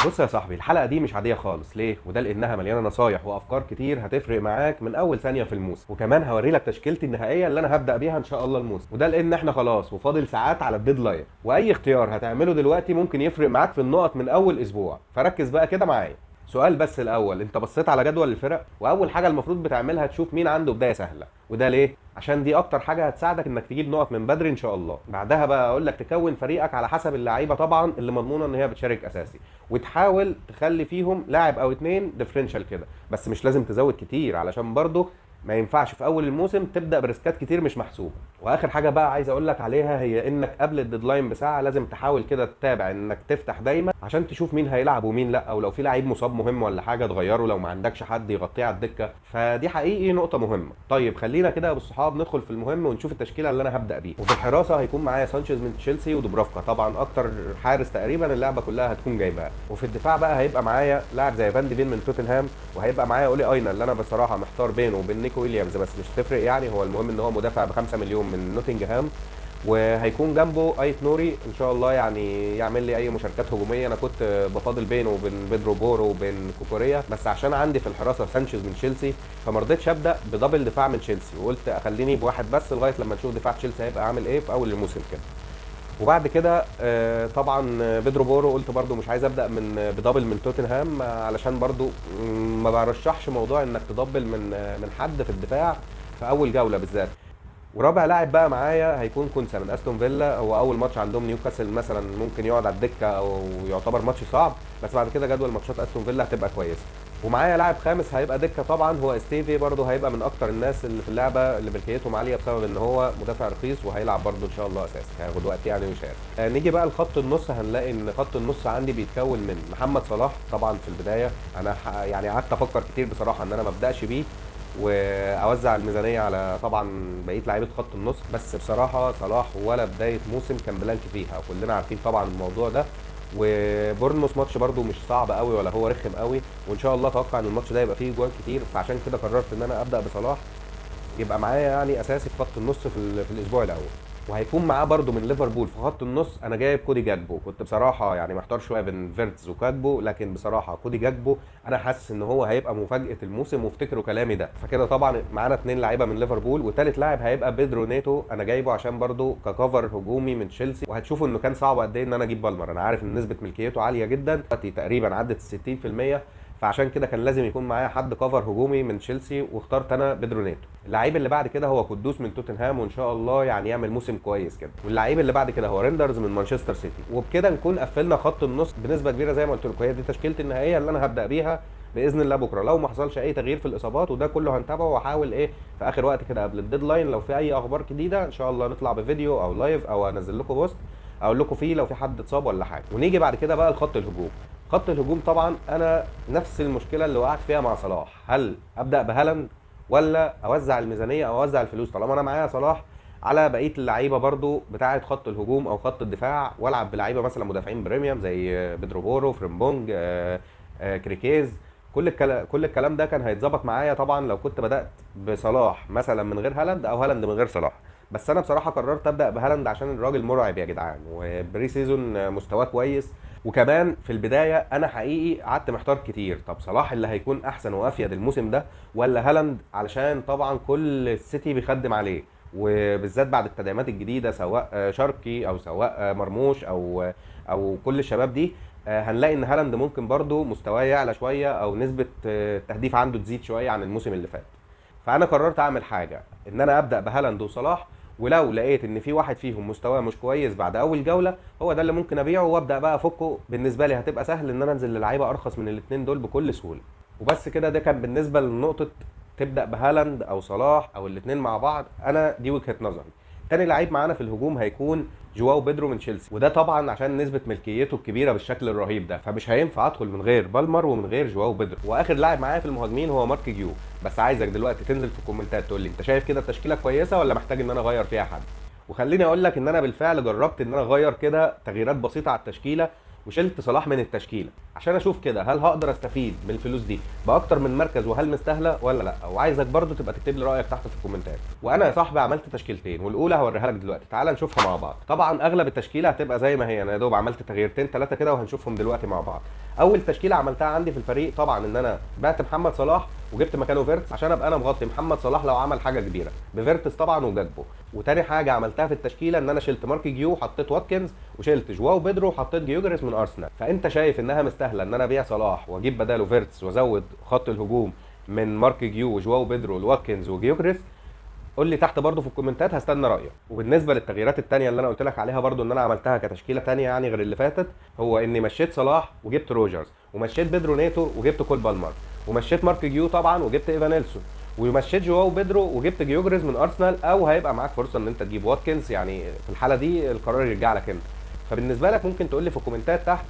بص يا صاحبي، الحلقة دي مش عادية خالص. ليه؟ وده لانها مليانة نصايح وافكار كتير هتفرق معاك من اول ثانية في الموسم، وكمان هوري لك تشكيلتي النهائية اللي انا هبدا بيها ان شاء الله الموسم. وده لان احنا خلاص وفاضل ساعات على ال deadline، واي اختيار هتعمله دلوقتي ممكن يفرق معاك في النقط من اول اسبوع. فركز بقى كده معايا. سؤال بس الاول، انت بصيت على جدول الفرق؟ واول حاجة المفروض بتعملها تشوف مين عنده بداية سهلة، وده ليه؟ عشان دي اكتر حاجة هتساعدك انك تجيب نقط من بدري ان شاء الله. بعدها بقى اقول لك تكون فريقك على حسب اللعيبة طبعا اللي مضمونه ان هي بتشارك اساسي، وتحاول تخلي فيهم لاعب او اتنين differential كده، بس مش لازم تزود كتير علشان برضه ما ينفعش في اول الموسم تبدا ب risk ات كتير مش محسوبة. واخر حاجة بقى عايز اقول لك عليها هي انك قبل ال deadline بساعة لازم تحاول كده تتابع انك تفتح دايما عشان تشوف مين هيلعب ومين لا، او لو في لعيب مصاب مهم ولا حاجة تغيره لو ما عندكش حد يغطيه على الدكة، فدي حقيقي نقطة مهمة. طيب خلينا كده يا ابو الصحاب ندخل في المهم ونشوف التشكيلة اللي انا هبدا بيها. وفي الحراسة هيكون معايا سانشيز من تشيلسي ودوبرافكا، طبعا اكتر حارس تقريبا اللعبة كلها هتكون جايباه. وفي الدفاع بقى هيبقى معايا لاعب زي فان دي فين من توتنهام، وهيبقى معايا اولي اينا اللي انا بصراحة محتار بينه وبين نيكو ويليامز، بس مش تفرق يعني، هو المهم ان هو مدافع ب 5 مليون من نوتنجهام. وهيكون جنبه ايت نوري ان شاء الله يعني يعمل لي اي مشاركات هجومية. انا كنت بفاضل بينه وبين بيدرو بورو وبين كوكوريا، بس عشان عندي في الحراسة سانشيز من تشيلسي فما رضيتش ابدا ب double دفاع من تشيلسي، وقلت اخليني بواحد بس لغاية لما نشوف دفاع تشيلسي هيبقى عامل ايه في اول الموسم كده. وبعد كده طبعا بيدرو بورو قلت برضو مش عايز ابدا من ب double من توتنهام، علشان برضو ما برشحش موضوع انك تدبل من حد في الدفاع في اول جولة بالذات. ورابع لاعب بقى معايا هيكون كونسا من استون فيلا، هو اول ماتش عندهم نيوكاسل مثلا ممكن يقعد على الدكة او يعتبر ماتش صعب، بس بعد كده جدول ماتشات استون فيلا هتبقى كويسة. ومعايا لاعب خامس هيبقى دكه طبعا هو استيفي، برضه هيبقى من اكتر الناس اللي في اللعبة اللي ملكيتهم عالية بسبب ان هو مدافع رخيص وهيلعب برضه ان شاء الله اساسي، هياخد وقت يعني ويشارك. نيجي بقى لخط النص، هنلاقي ان خط النص عندي بيتكون من محمد صلاح طبعا في البداية. انا يعني قعدت افكر كتير بصراحة ان انا ما ابداش بيه واوزع الميزانية على طبعا بقية لعيبة خط النص، بس بصراحة صلاح ولا بداية موسم كان blank فيها، وكلنا عارفين طبعا الموضوع ده. وبورنموث ماتش برده مش صعب قوي ولا هو رخم قوي، وان شاء الله اتوقع ان الماتش ده يبقى فيه جوان كتير، فعشان كده قررت ان انا ابدا بصلاح يبقى معايا يعني اساسي في خط النص في الاسبوع الاول. وهيكون معاه برده من ليفربول في خط النص انا جايب كودي جاكبو. كنت بصراحة يعني محتار شوية بين فيرتز وكاكبو، لكن بصراحة كودي جاكبو انا حاسس ان هو هيبقى مفاجاة الموسم، وافتكروا كلامي ده. فكده طبعا معانا 2 لعيبة من ليفربول، وثالث لاعب هيبقى بيدرو نيتو، انا جايبه عشان برده ك cover هجومي من تشيلسي. وهتشوفوا انه كان صعب قد ايه ان انا اجيب بالمر، انا عارف ان نسبه ملكيته عالية جدا دلوقتي تقريبا عدت ستين في المية، فعشان كده كان لازم يكون معايا حد cover هجومي من تشيلسي، واخترت انا بيدرو نيتو. اللعيب اللي بعد كده هو قدوس من توتنهام، وان شاء الله يعني يعمل موسم كويس كده. واللعيب اللي بعد كده هو ريندرز من مانشستر سيتي. وبكده نكون قفلنا خط النص بنسبة كبيرة زي ما قلت لكم. هي دي تشكيلتي النهائية اللي انا هبدا بيها باذن الله بكره لو ما حصلش اي تغيير في الاصابات، وده كله هنتابعه، واحاول في اخر وقت كده قبل ال deadline لو في اي اخبار جديدة ان شاء الله نطلع بفيديو او live او انزل لكم post اقول لكم فيه لو في حد اتصاب ولا حاجة. ونيجي بعد كده بقى لخط الهجوم. خط الهجوم طبعا انا نفس المشكلة اللي وقعت فيها مع صلاح، هل ابدا بهالاند ولا اوزع الميزانية او اوزع الفلوس طالما انا معايا صلاح على بقية اللعيبة برضو بتاعه خط الهجوم او خط الدفاع، والعب بلعيبه مثلا مدافعين premium زي بيدرو بورو، فريمبونج، كريكيز. كل الكلام ده كان هيتظبط معايا طبعا لو كنت بدات بصلاح مثلا من غير هالاند او هالاند من غير صلاح، بس انا بصراحة قررت ابدا بهالاند عشان الراجل مرعب يا جدعان، و pre-season مستواه كويس. وكمان في البداية انا حقيقي قعدت محتار كتير، طب صلاح اللي هيكون احسن وافيد الموسم ده ولا هالاند، علشان طبعا كل السيتي بيخدم عليه، وبالذات بعد التدعيمات الجديدة سواء شاركي او سواء مرموش او كل الشباب دي، هنلاقي ان هالاند ممكن برضو مستواه يعلى شوية او نسبه التهديف عنده تزيد شوية عن الموسم اللي فات. فانا قررت اعمل حاجة، ان انا ابدا بهالاند وصلاح، ولو لقيت ان في واحد فيهم مستواه مش كويس بعد اول جولة هو ده اللي ممكن ابيعه وابدا بقى افكه. بالنسبة لي هتبقى سهل ان انا انزل للعيبة ارخص من الاثنين دول بكل سهولة. وبس كده، ده كان بالنسبة لنقطة تبدا بهالاند او صلاح او الاثنين مع بعض، انا دي وجهه نظري. تاني لعيب معانا في الهجوم هيكون جواو بيدرو من تشيلسي، وده طبعا عشان نسبه ملكيته الكبيرة بالشكل الرهيب ده، فمش هينفع ادخل من غير بالمر ومن غير جواو بيدرو. واخر لاعب معايا في المهاجمين هو مارك جيو. بس عايزك دلوقتي تنزل في الكومنتات تقول لي انت شايف كده التشكيلة كويسة ولا محتاج ان انا اغير فيها حد. وخليني اقول لك ان انا بالفعل جربت ان انا اغير كده تغييرات بسيطة على التشكيلة، وشلت صلاح من التشكيلة عشان اشوف كده هل هقدر استفيد من الفلوس دي باكتر من مركز وهل مستاهلة ولا لا. وعايزك برضو تبقى تكتب لي رايك تحت في الكومنتات. وانا يا صاحبي عملت تشكيلتين، والاولى هوريها لك دلوقتي، تعال نشوفها مع بعض. طبعا اغلب التشكيلة هتبقى زي ما هي، انا يا دوب عملت تغييرتين ثلاثة كده وهنشوفهم دلوقتي مع بعض. اول تشكيله عملتها عندي في الفريق طبعا ان انا بعت محمد صلاح وجبت مكانه فيرتس عشان ابقى انا مغطي محمد صلاح لو عمل حاجة كبيرة بفيرتس طبعا وجاكبو. وتاني حاجة عملتها في التشكيلة ان انا شلت مارك جيو وحطيت واتكنز، وشلت جواو بيدرو وحطيت جيوجريس من ارسنال. فانت شايف انها مستاهلة ان انا ابيع صلاح واجيب بداله فيرتس وازود خط الهجوم من مارك جيو وجواو بيدرو لواتكنز وجيوجريس؟ قول لي تحت برضو في الكومنتات، هستنى رايك. وبالنسبة للتغييرات التانية اللي انا قلت لك عليها برضو ان انا عملتها كتشكيله تانية يعني غير اللي فاتت، هو اني مشيت صلاح وجبت روجرز، ومشيت بيدرو نيتو وجبت كول بالمر، ومشيت مارك جيو طبعا وجبت ايفانيلسون، ومشيت جواو بيدرو وجبت جيوجريز من ارسنال، او هيبقى معاك فرصة ان انت تجيب واتكنز. يعني في الحالة دي القرار يرجع لك انت. فبالنسبه لك ممكن تقول لي في الكومنتات تحت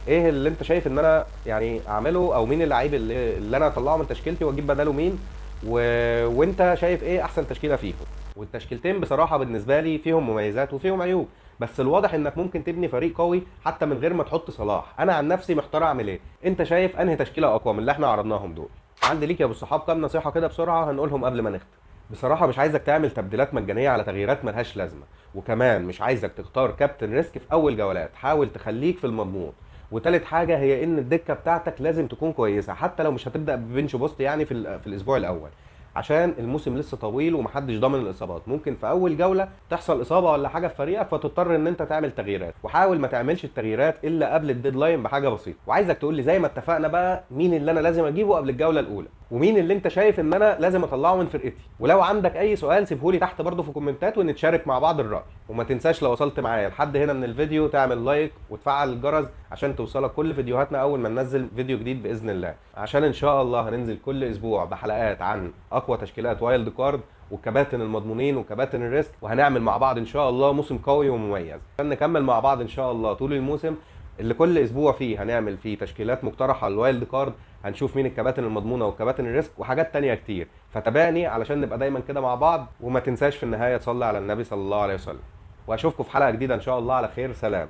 ايه اللي انت شايف ان انا يعني اعمله، او مين اللعيب اللي انا اطلعه من تشكيلتي واجيب بداله مين، وانت شايف ايه احسن تشكيله فيهم. والتشكيلتين بصراحة بالنسبة لي فيهم مميزات وفيهم عيوب، بس الواضح انك ممكن تبني فريق قوي حتى من غير ما تحط صلاح. انا عن نفسي محتار اعمل ايه. انت شايف انهي تشكيله اقوى من اللي احنا عرضناهم دول؟ عندي ليك يا ابو الصحاب كام نصيحة كده بسرعة هنقولهم قبل ما نختم. بصراحة مش عايزك تعمل تبديلات مجانية على تغييرات ملهاش لازمه، وكمان مش عايزك تختار كابتن risk في اول جولات، حاول تخليك في المضمون. وتالت حاجة هي ان الدكة بتاعتك لازم تكون كويسة حتى لو مش هتبدا ب bench boost يعني في الاسبوع الاول، عشان الموسم لسه طويل ومحدش ضامن الاصابات. ممكن في اول جولة تحصل اصابه ولا حاجة في فريقك فتضطر ان انت تعمل تغييرات، وحاول ما تعملش التغييرات الا قبل ال deadline بحاجة بسيطة. وعايزك تقول لي زي ما اتفقنا بقى مين اللي انا لازم اجيبه قبل الجولة الاولى، ومين اللي انت شايف ان انا لازم اطلعه من فرقتي. ولو عندك اي سؤال سيبهولي تحت برضه في الكومنتات ونتشارك مع بعض الراي. وما تنساش لو وصلت معايا لحد هنا من الفيديو تعمل like وتفعل الجرس عشان توصلك كل فيديوهاتنا اول ما ننزل فيديو جديد باذن الله، عشان ان شاء الله هننزل كل اسبوع بحلقات عن اقوى تشكيلات wild card والكباتن المضمونين وكباتن ال risk، وهنعمل مع بعض ان شاء الله موسم قوي ومميز عشان نكمل مع بعض ان شاء الله طول الموسم اللي كل اسبوع فيه هنعمل فيه تشكيلات مقترحه لل wild card، هنشوف مين الكباتن المضمونه والكباتن ال risk وحاجات تانية كتير. فتابعني علشان نبقى دايما كده مع بعض، وما تنساش في النهاية تصلي على النبي صلى الله عليه وسلم. واشوفكم في حلقة جديدة ان شاء الله على خير. سلام.